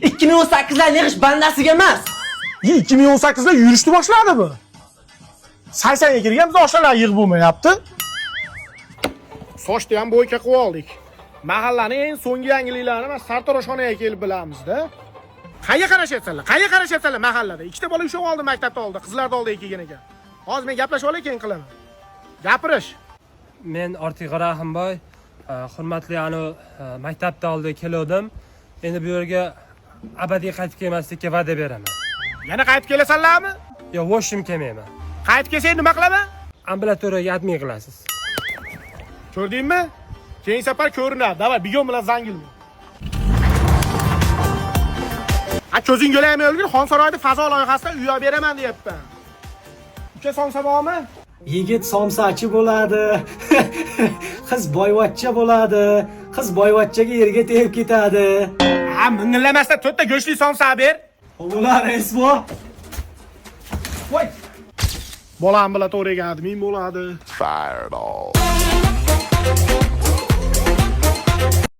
2018lar yig'ish bandasiga emas. 2018da yurishni boshladi bu. 80ga kirgan biz oshnalar yig'ib bo'lmayapti. Sochni ham bo'yka qilib oldik. Mahallaning eng so'nggi yangiliklarini mana sartaroshxonaga kelib bilamizda. Qayerga qarashyapsanlar? Qayerga qarashyapsanlar mahallada? Ikkita bola ushlab oldi maktabda oldi, qizlarni oldiga kelgan ekan. Hozir men gaplashib olay, keyin qilaman. Gapirish. Men Ortiq Rahimboy, hurmatli anu maktabda oldiga keluvdim. Endi bu yerga abadiy qaytib kelmaslikka va'da beraman. Yana qaytib kelasanlarmi? Yo, voshim kelmayman. Qaytib kelsang nima qilaman? Ambulatoriyaga admin qilasiz. Ko'rdingmi? Keyin safar ko'rinadi. Davay, bigon bilan zangilma. Ha, ko'zing yo'laymi o'lgin, Xonsaroyda fazo loyihasida uy olib beraman deyapman. Uka somsa bormi? Yigit somsachi bo'ladi. Qiz boyvachcha bo'ladi. Qiz boyvachchaga yerga tegib ketadi. Ha, mingillamasdan to'rtta go'shtli somsa ber. Ular esbo. Voy. Bola ambulatoriyaga admin bo'ladi. Fireball.